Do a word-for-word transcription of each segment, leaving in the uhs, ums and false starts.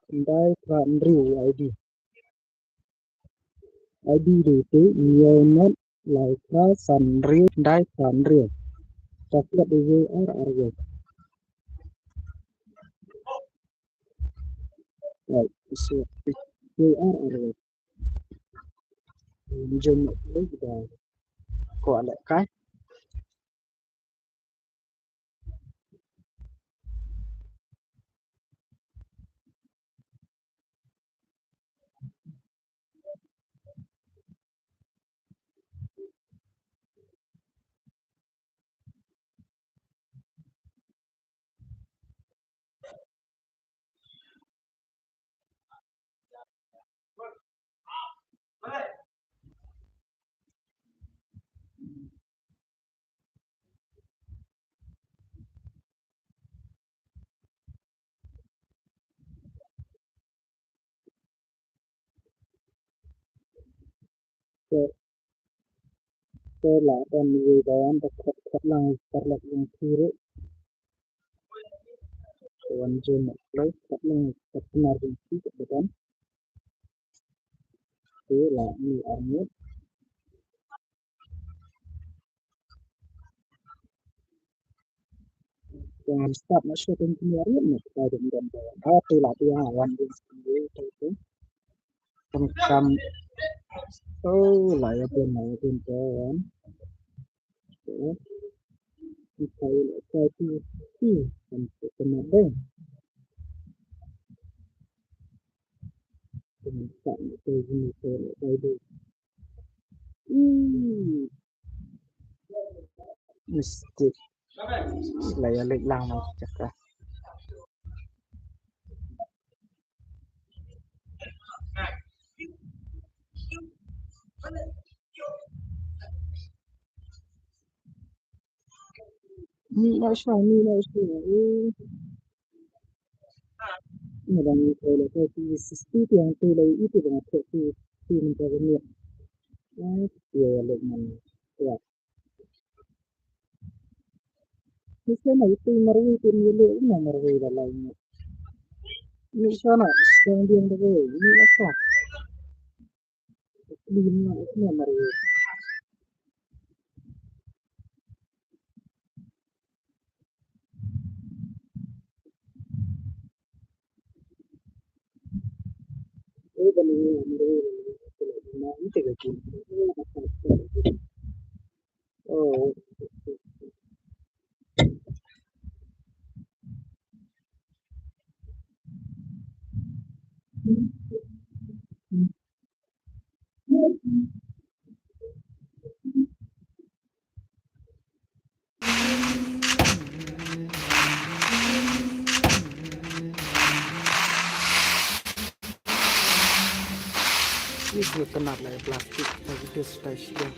khyndai phra hynriew ID. ID dei te hynñiew nod lai phra san hynriew khyndai phra hynriew. Chocolate dei wei ar ar wei. Right, so wei ar ar wei. Jom leh da ko leh kai. Te, te la don wei da wan da khat khat lang paralok jong phi ruh. Wan jom mat kloi khat lang khat knar jong phi khat da don. Te la ni ar ngut. Yang start na shooting kini hari ni kita dum dum dum. Ah, tu lah tu ha, wan dum sendiri tu tu. Kam kam. Oh, lah ya pun, lah ya pun tu wan. Tu. Kita ini kita tu tu kan tu kena deh. Kan tak tu ini tu tu. Hmm. Mistake. Sila ïa leit lang ma jaka. Ni na sha, ni na sha. Eh. Ni dang ni ko le ko ti sisti ti ang ti le itu dang ko ti ti ni ko ni. Eh, ya le man. Ya. Ni sa na itu marwi ti ni le na marwi la la ni. Ni sa na dang diang de ni na sa. Ni na na marwi. Ni gue kenap lah plastik lagi dus station.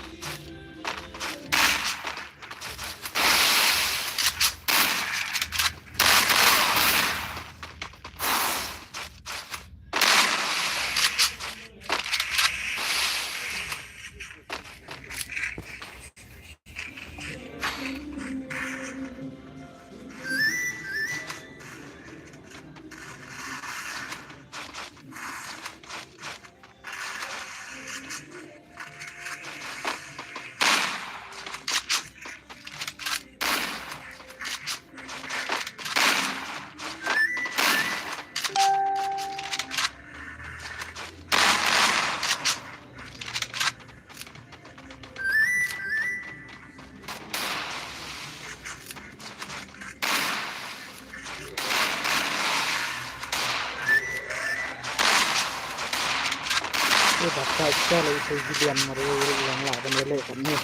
Ïa, ba ka ïa la ïa Gideon mar ïa lang la ban ïa leh kat ne.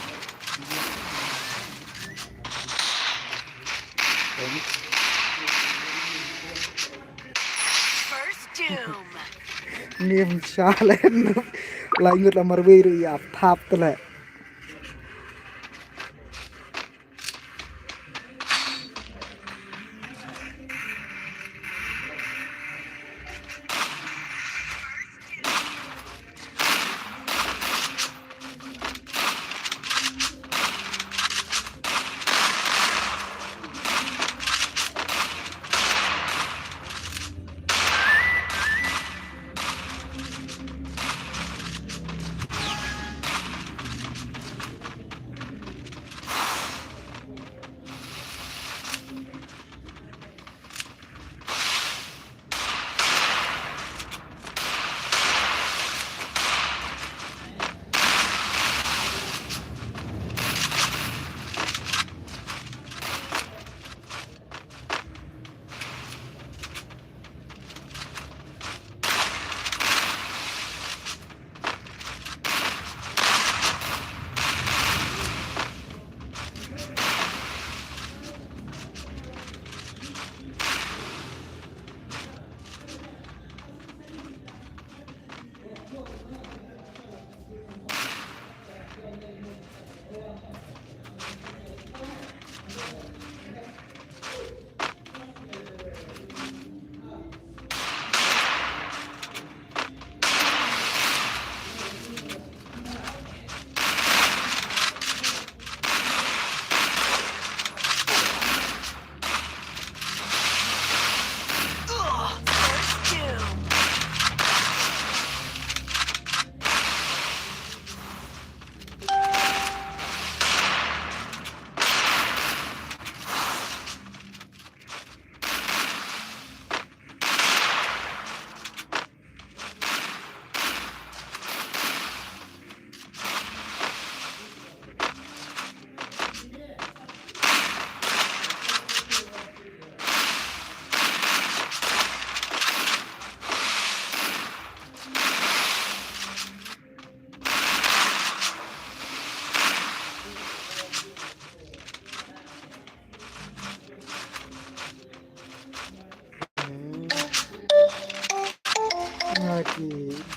First doom. Ngim sha len. Lai ngut la marwei ruh ïa thap te leh.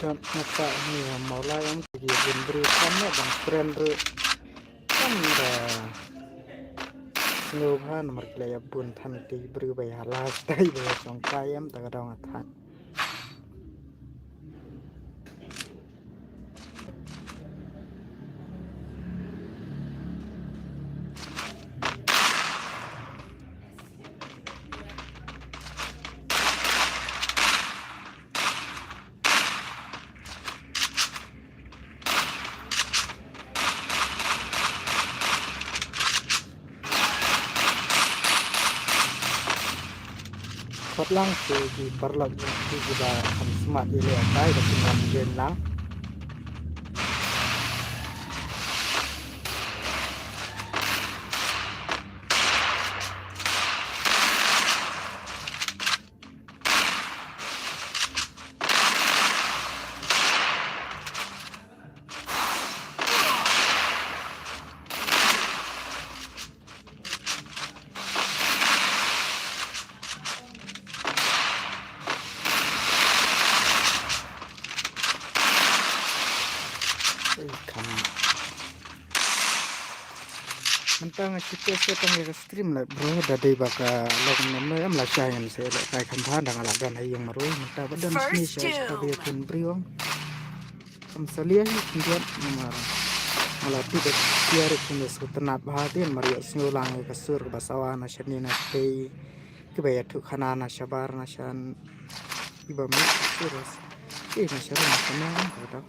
Kat nata ni ha Mawlai ong ki bun briew kan ne bang friend ru. Kan da sngewbha namar ki la ïa bun than ki briew ba ïa la stai ba ïa song kai em ta ka dong a than. Khot lang sha ki paralok jong phi kiba kham smat ïalehkai ba kin wan join lang. Ei, kham. Mynta nga shu test tang ïa ka stream la bro, da dei ba ka long namar em la shai ngam se la kai kham pha da nga la don ha ïing marwei mynta ba don shane shai shata ba ïa phin briew. Kam salia hi khyndiat namar nga la tip ba ïa rit khyndiat sngewtynnat bha te namar ïohsngew lang ïa ka sur kaba sawa na shane na shatei kiba ïathuh khana na shabar na shan kiba mut ka sur. Te na sharum na shana ka dok.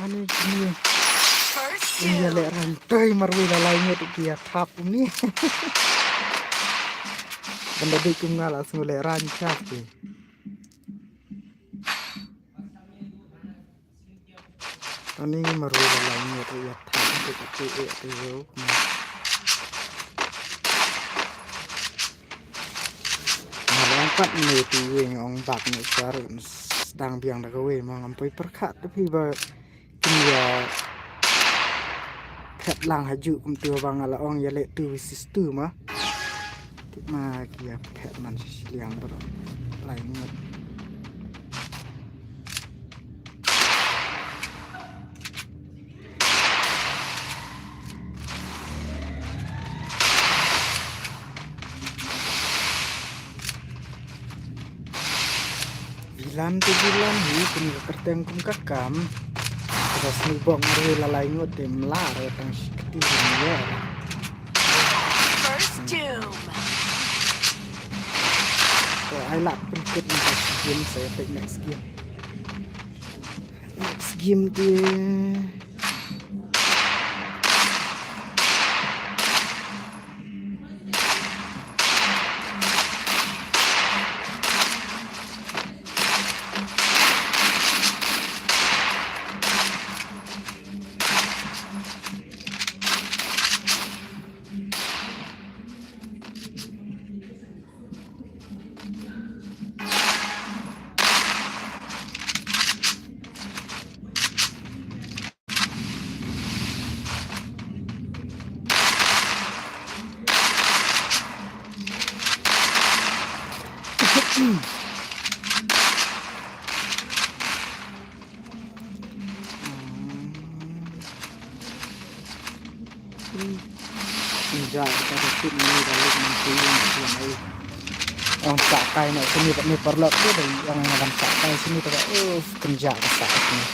Ani kini. First kill. Ïalehrain toi marwei la lai ngut ki ïa thap uni. Ban da dei kum nga la sngew lehraiñ sha ki. Ani marwei la lai ngut ïa thap ngut ki ïa ki ïa. Nga la ong pat ne ti wei nga ong bak ne sar sdang biang da kawei ma ngam poi pyrkhat te phi ba kim ïa phet lang ha ju kum tu ba nga la ong ïa leh tu versus tu ma. Tip ma ki ïa phet man shi shiliang bro. Lai ngut. Vilan te vilan hi kum ka kyrteng kum ka kam. Ka sni bok ngari la lai ngut te mla re tang shi kti ni ya. First doom. Ko ai lak pynkut ni ka shi game sa ya pek next game. Next game dia. Ynda ka da tip ni da luk man ti yin ti mai. Ong sa kai na sini ba ni parlok tu da ong ban sa kai sini ba, oh, kynja ka sa sini.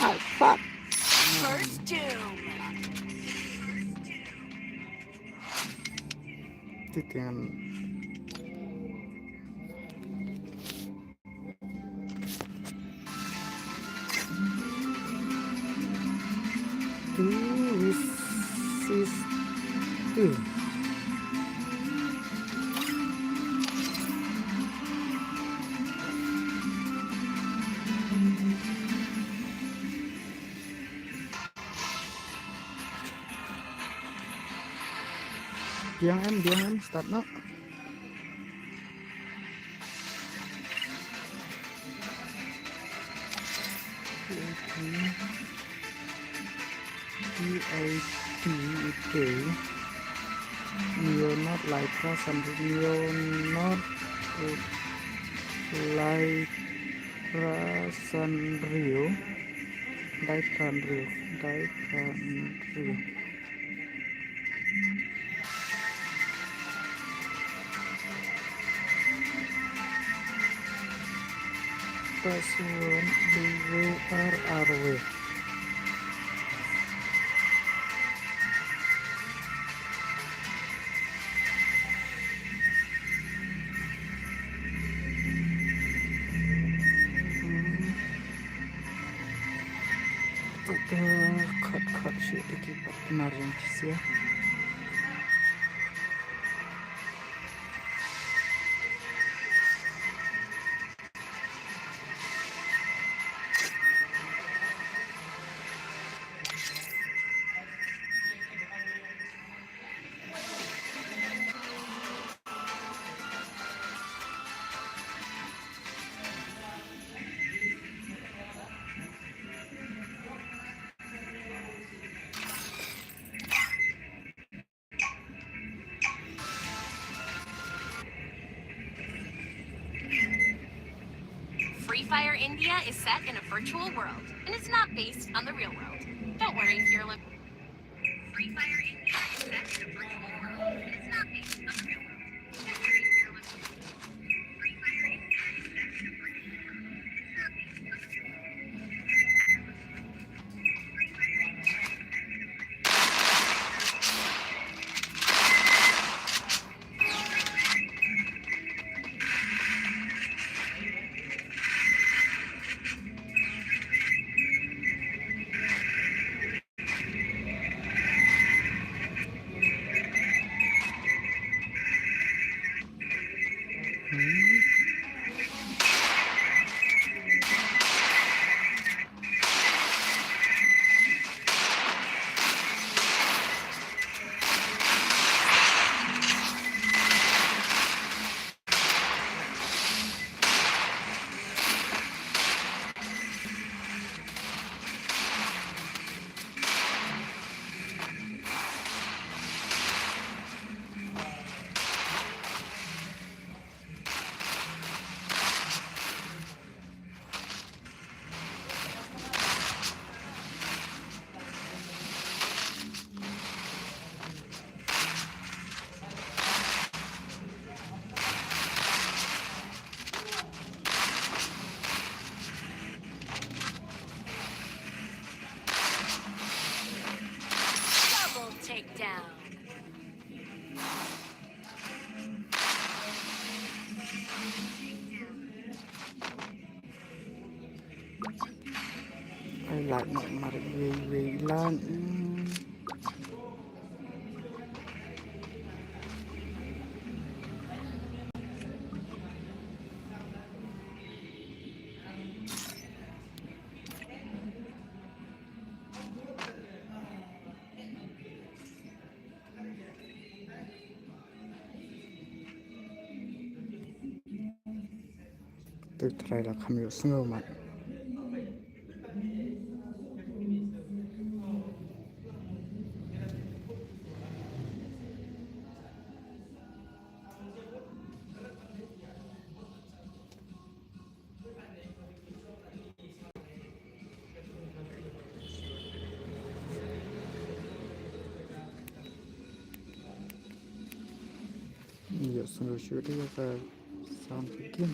Ah, fuck. First doom. Titingan. Two is, is two. Biang em, biang em, start noh. T I T, okay. Neo not Lycra Sanrio, Neo not Lycra Sanrio. Dai Sanrio, Dai Sanrio. Password, D W R R W. Te khat khat shu dei ki partner jong ki sia. Free Fire India is set in a virtual world, and it's not based on the real world. Don't worry, fearless. Free Fire India is set in a virtual world, and it's not based on the real world. Don't worry, fearless. Double takedown. Ai, lait noh mar iwei iwei i lait. Te u trai la kham ïohsngew mat. Ïohsngew shuh ïa ka sound ka kim.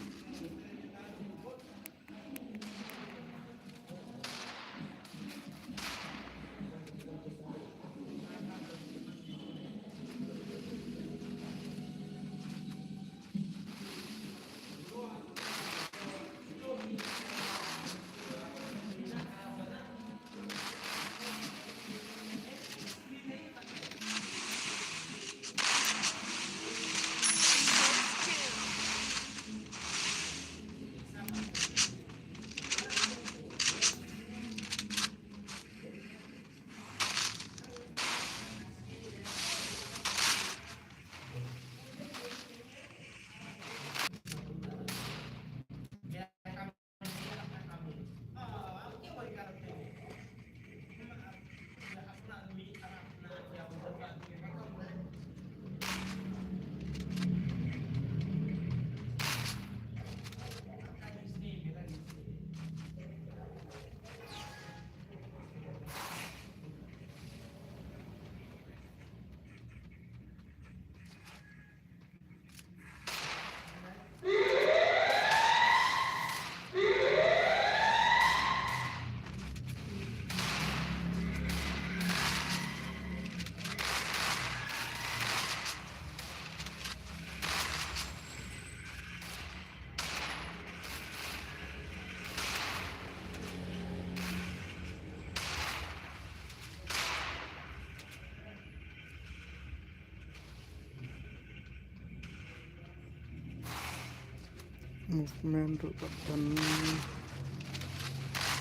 Movement ruh pat don.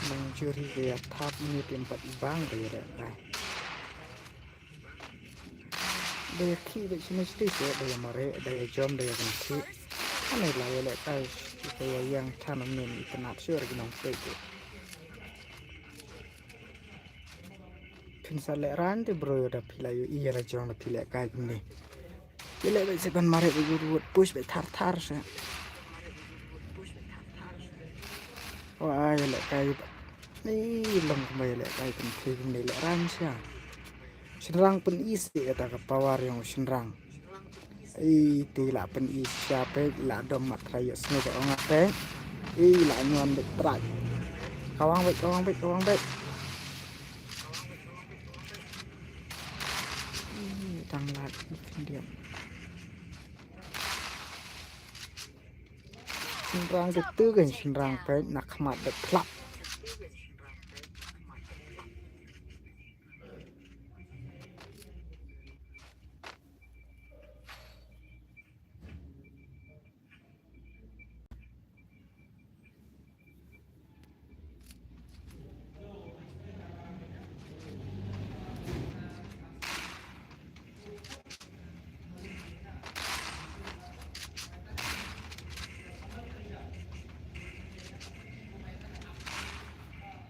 Nang juri ka ïa thap ni tim pat bang ka ïa lehkai. Da ïa khih bad shini shini seh, da ïa mareh, da ïa jom, da ïa kynkhih. Ani la ïa lehkai, ka ïa ïeng than ym nym itynnat shuh ki nongpeit. Phin sa lehraiñ te bro, da phi la ïohi ïa la jong da phi lehkai kumne. Ïa leh bad seh ban mareh bad wut wut, push bad thar thar seh. Wa ïa lehkai bad. Ni long kumba ïa lehkai kumne kumne lehraiñ seh. Shynrang pyni seh ïa ta ka power jong u shynrang. Ei, te la pyni sha peit, la dom mat trai ïohsngew ba ong ap peit. Ei, la ñion beit trai. Ka wang beit, ka wang beit, ka wang beit. Ei, tang la pyndiam. Shynrang te tu kan shynrang peit na khmat beit phlap.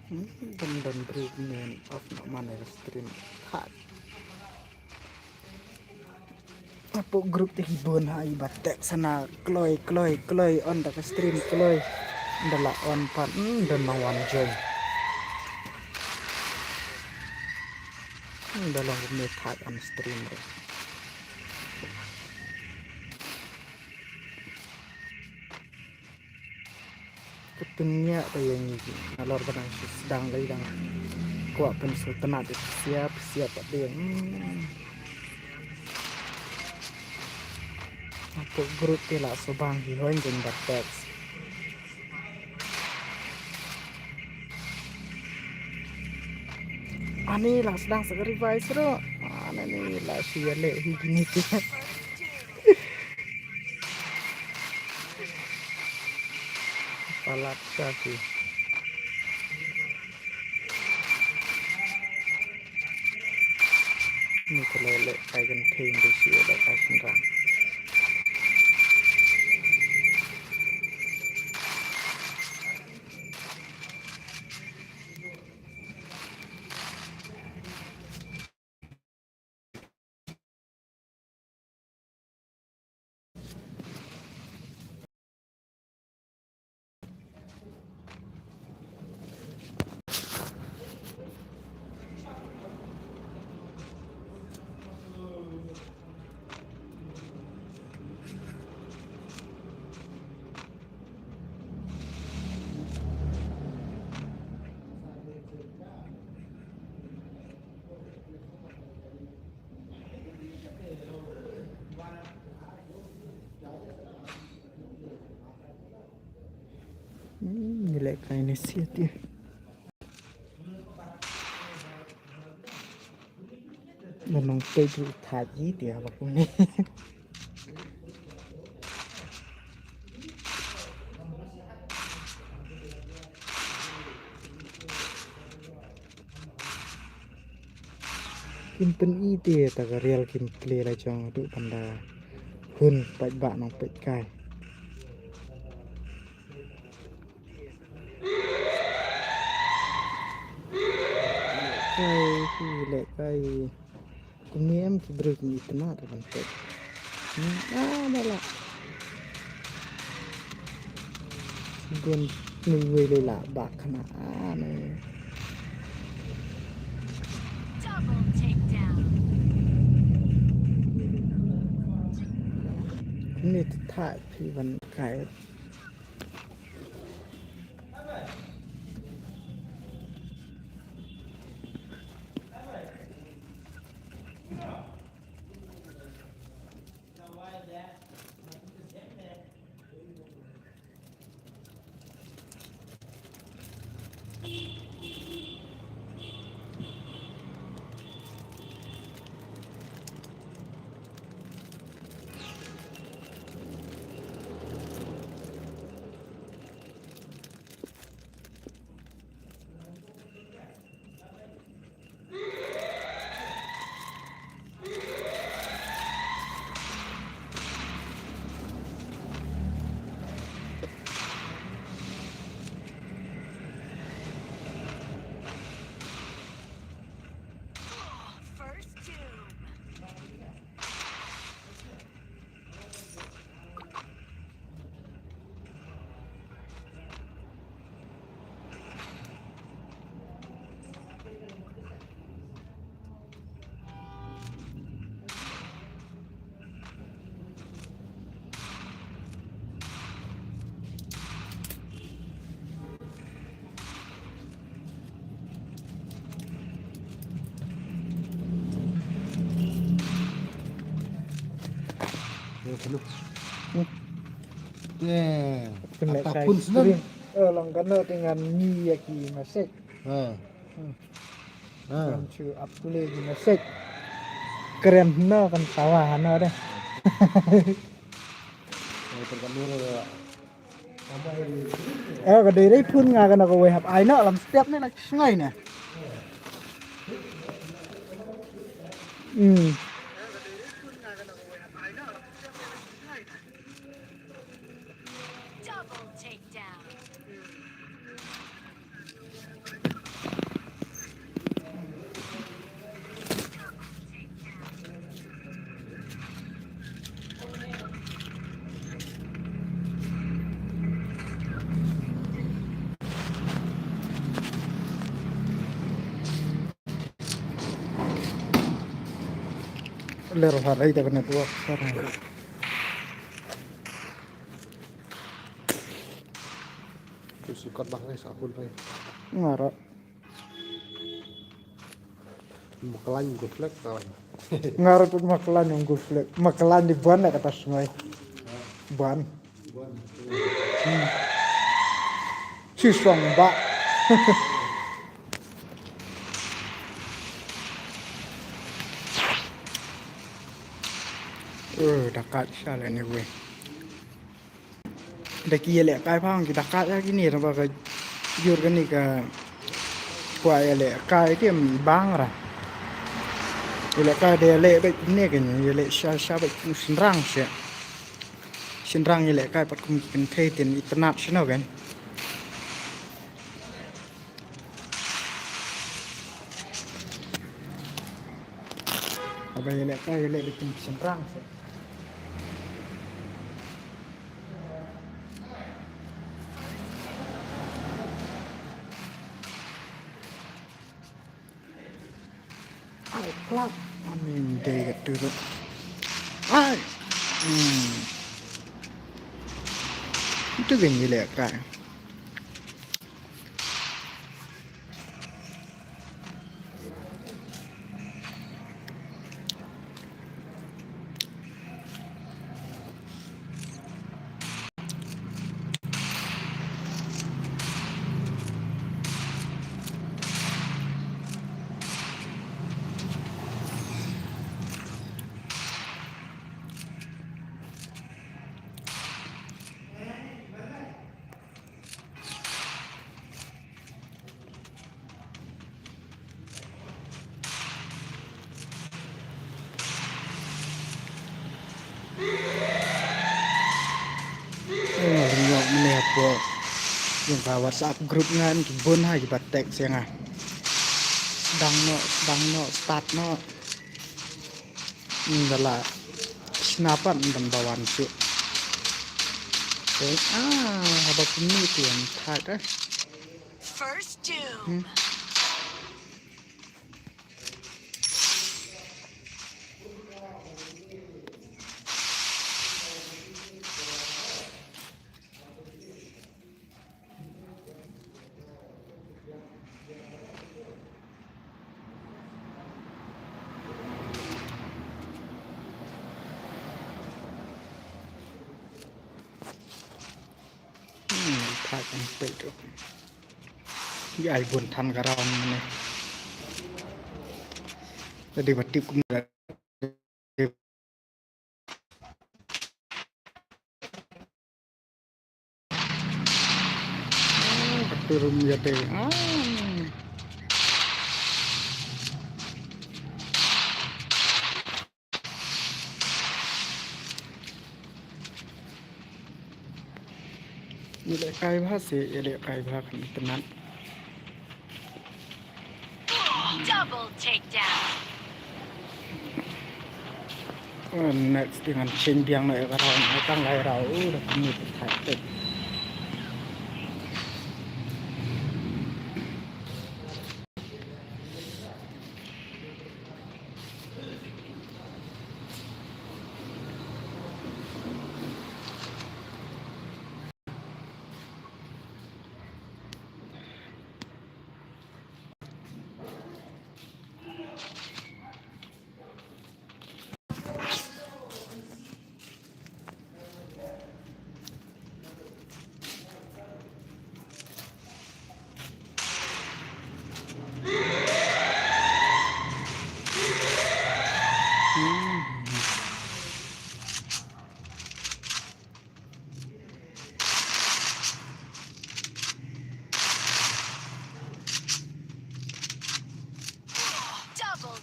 Hmm, don don briew men off na mane ka stream. Hak. Hapoh group te ki bun ha i ba text sana kloi kloi kloi on da ka stream kloi. Nda la on pat, hmm, don nang wan join. Hmm, da long me thak on stream re. Ka pynïaid ba ïa ngi nalor ba dang shu sdang lei dang kwah pynsngewtynnat ïa phi sia phi sia pat dei. Hmm. Hapoh group te la shu bang hi hoi ngin ba text. Ani la sdang sa ka revise ruh. Ani la shu ïaleh hi kine te. Palat sha ki. Ni ka lele kai kan thei ndu shi da ka shynrang. Hmm, ngi leh kai ne sia te. Ba nongpeit ruh thait hi te haba kumne. Kim pyni te ta ka real kim kle la jong haduh ban da hun paidbah nongpeitkai. Kai ki leh kai. Kumne em ki briew ki itynnat ban peit. Hmm, ah, da lah. Bun ni wei lei lah bak khana, ah, ni. Double takedown. Kumne te thah phi ban kai. Te, kynleh ata kai phone snem. Screen. Eh, long kano te ngan ngi ïa ki message. Ha. Hmm. Ha. Ngan shu ap kule ki message. Kren hano kan tawa hano deh. Ai, kan kano deh. Eh, ka dei dei phone nga kano ka wei hap ai na lam step ne na sngai ne. Hmm. Double takedown. Ler ha rai da ka network sar. Tu sikat bang ni sa pun rai. Ngara. Maklan guflek kawan. Ngarut maklan yang guflek. Maklan di ban dah kata sungai. Ban. Hmm. Si song ba. Eh, dakat sha le ni wei. Da ki ïalehkai pha ki dakat ïa kine, naba ka jur kane ka kwah ïalehkai te ym bang ra. Ïalehkai da ïaleh beit kine kane, ïaleh sha sha beit kum shynrang sha. Shynrang ïalehkai pat kum ki kynthei te itynnad shano kan. Haba ïalehkai ïaleh beit kum shynrang sha. Ai, plak. Ani dei ka turut. Ai. Hmm. Itu kan ïalehkai. Nga lyngngoh mynne hapoh ïa ka WhatsApp group ngan ki bun ha kiba text ïa nga. Sdang noh, sdang noh, start noh. Ynda la shna pat ynda ba wan shuh. Te ah, haba kumne te wan thak eh. First doom. Hmm. Hmm, thak kan peit tu. Ïa ai bun than ka round ne. Tadi ba tip kum da. Ah, ka turum ïa te. Ah. Ïalehkai bha se, ïalehkai bha kan itynnad. Double takedown. Oh, next dei ngan change biang noh ïa ka round, tang lai round, uh, da kumne tactic.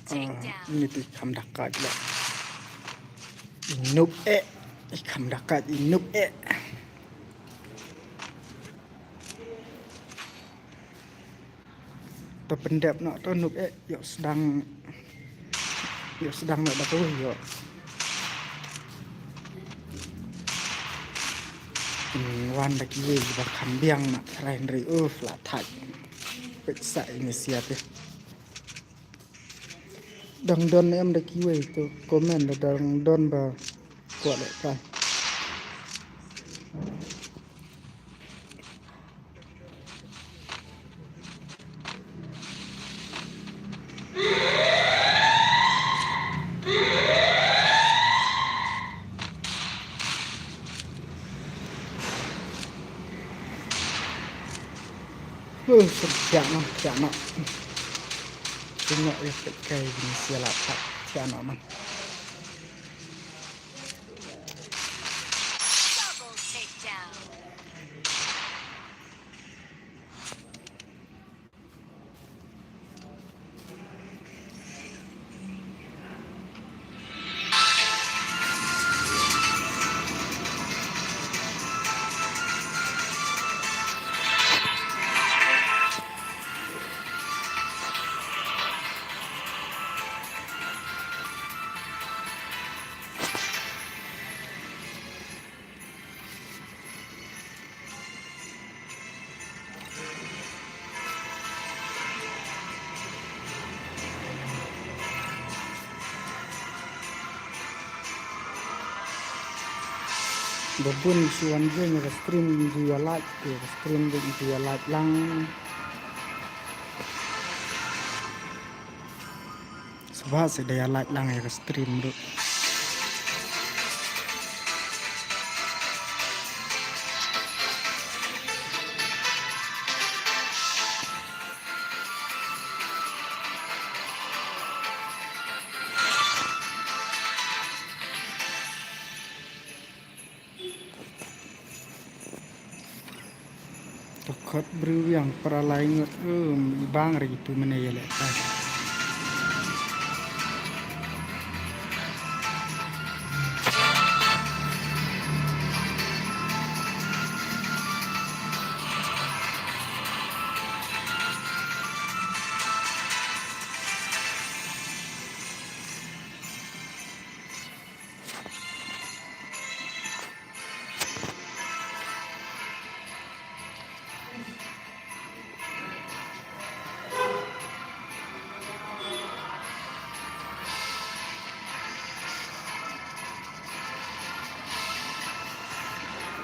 Take down. Ini ti kham dakat le. Inuk eh. I kham dakat inuk eh. To pyndep noh to nuk eh, ïoh sdang, ïoh sdang noh da kawei ïoh. Hmm, wan da kiwei ba kham biang na trai nri uf la thait. Pek sa ini siat eh. Dang don em da kiwei to comment da dang don ba kwah leh kai. Huh, thiah noh, thiah noh. Tengok ïa peit kai bini sia la pat thiah noh man. Double takedown. Ba bun shu wan ïa ka stream, ju ïa like, ïa ka stream, ju ïa like lang. Sbah seh da ïa like lang ïa ka stream ruh. To khot briew ïa para lai ngut, um, i bang ra ki tu mane ïa leh kai.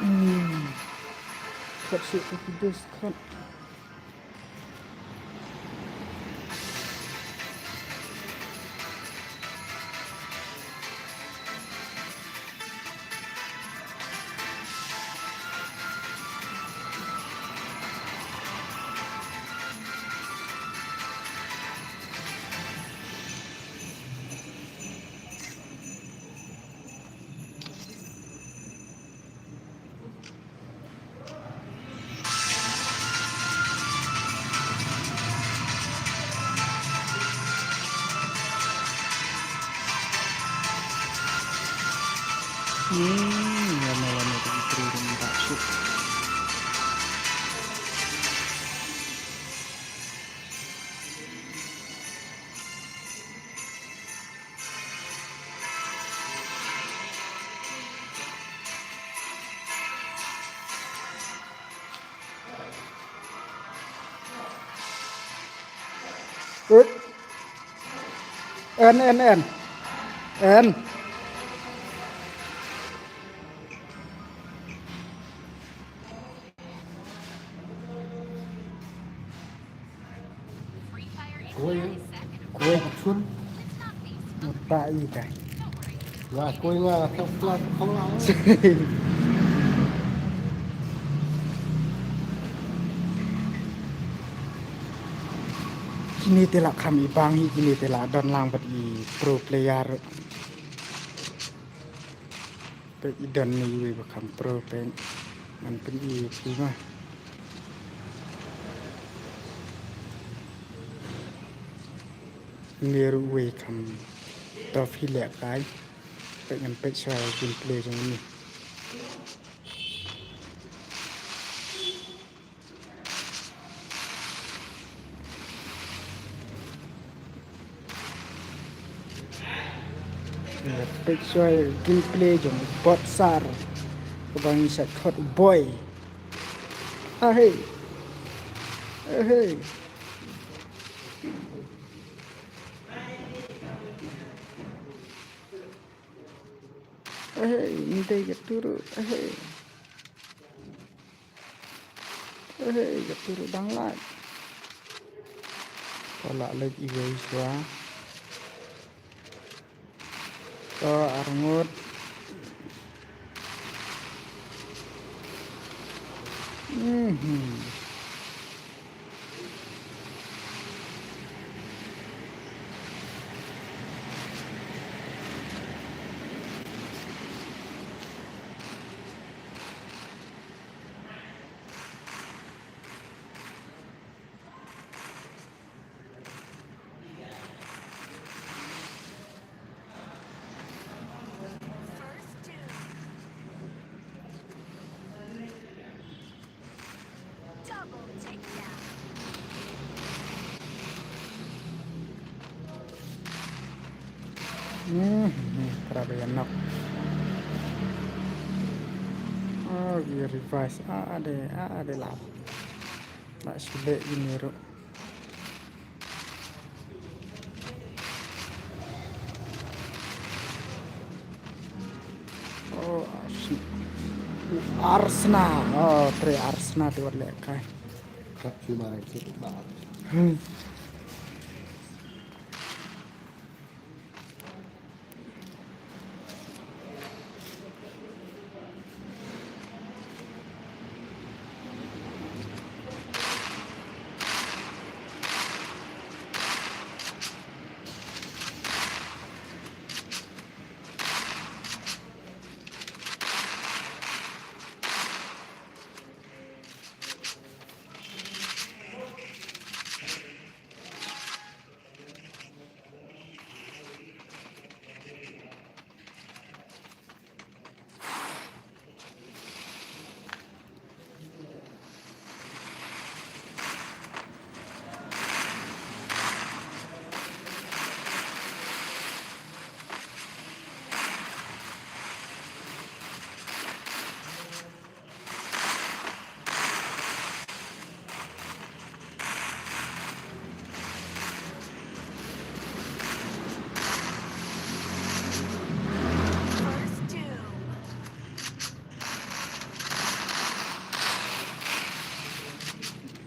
Hmm. Kat sik tu pedes kat. Hmm, lama-lama tu ipri rim tak suk. Ui. En, en, en. En. Kue, kue chun. Mata i ta. Nga kue nga ka plat khong la. Kine te la kham i bang hi, kine te la don lang bad i pro player. Peit i don ne iwei ba kham pro peit. Ngan pyni ïa phi ma. Ine ruh uwei kam trophy lehkai. Peit ngam peit shuwa gameplay jong ine. Peit shuwa gameplay jong Botsar. Kaba ngi sa khot u Boy. Ahei. Ahei. Ahei, ngi dei ka turu. Ahei. Ahei, ka turu dang lait. Ko lah leit iwei shuwa. To arngut. Mhm. Hmm, hmm, terlalu enak. Oh, dia revise. Ah, ada, ah, ada lah. Nak sulit ini, Ruk. Oh, Ars-, Arsna. Oh, tre Arsna tu wat lehkai. Kat cuma itu, Bang. Hmm.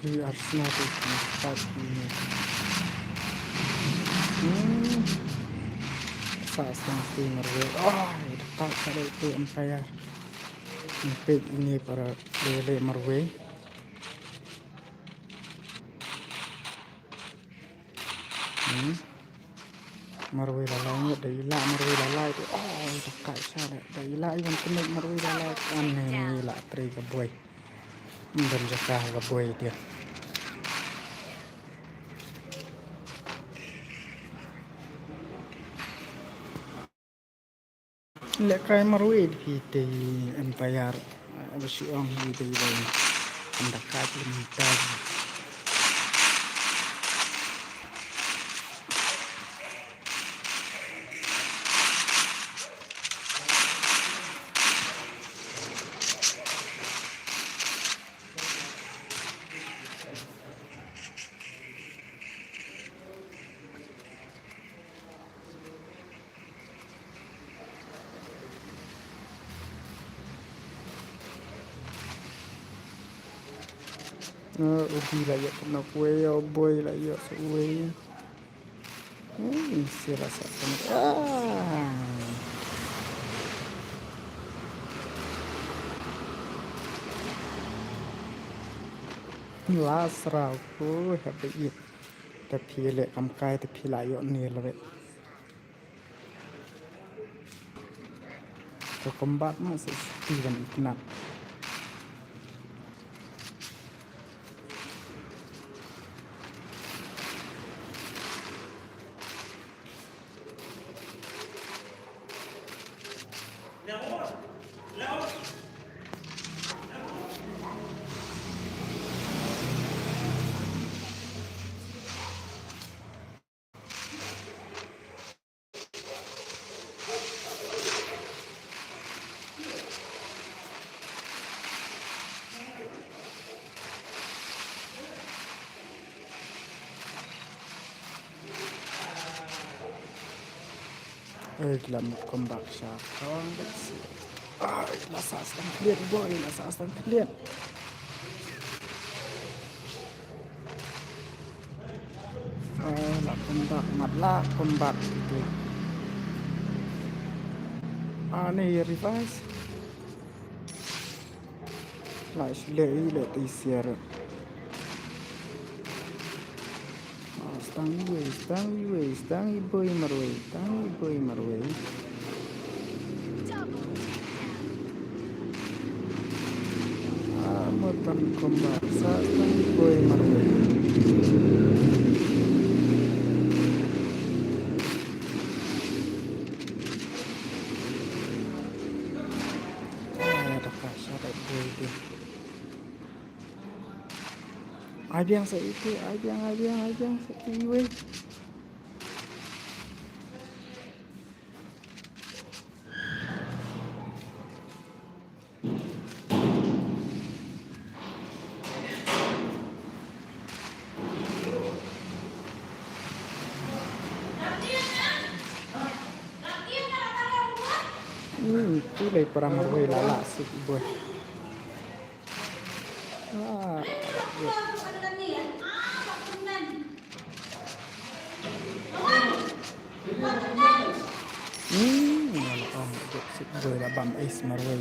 Di Arsenal tu tempat ini. Hmm. Sa sang ti Marwei. Ah, dekat kat itu umpire. Empit ini para lele Marwei. Hmm. Marwei la lai ngut, da ila Marwei la lai tu. Oh, dekat sa da. Da ila iwan kena Marwei la lai. Ane ila tri ka buai. Ym don jaka ka buai dia. Lehkai Marwei dei ki dei umpire, eh, ba shu ong hi dei ba ynda ka kilometer. Ah, u Bi la ïoh kano kawei, u Boi la ïoh sa uwei. Hmm, sila sa kano. Ah. Last round. Oh, happy it. Te phi leh kam kai te phi la ïoh ne lawet. Ka combat ma sa sati ban itynnat. Eh, ki la mut combat sha kawang, let's see. Ai, la sah stang khlieh, boy, la sah stang khlieh. Ah, la combat, mat la combat itu. Ah, ni revise. La shlei le ti siar. Ah, stang iwei, stang iwei, stang i boy marwei, stang i boy marwei. Ah, mo tan combat sa stang i boy marwei. Ah, da ka sha da boy de. Ai biang sa itu, ai biang, ai biang, ai biang sa itu iwei. Hmm, tu lai para marwei la la sik boy. Ah, hmm, ngan ong duk sik boy la bam ace marwei.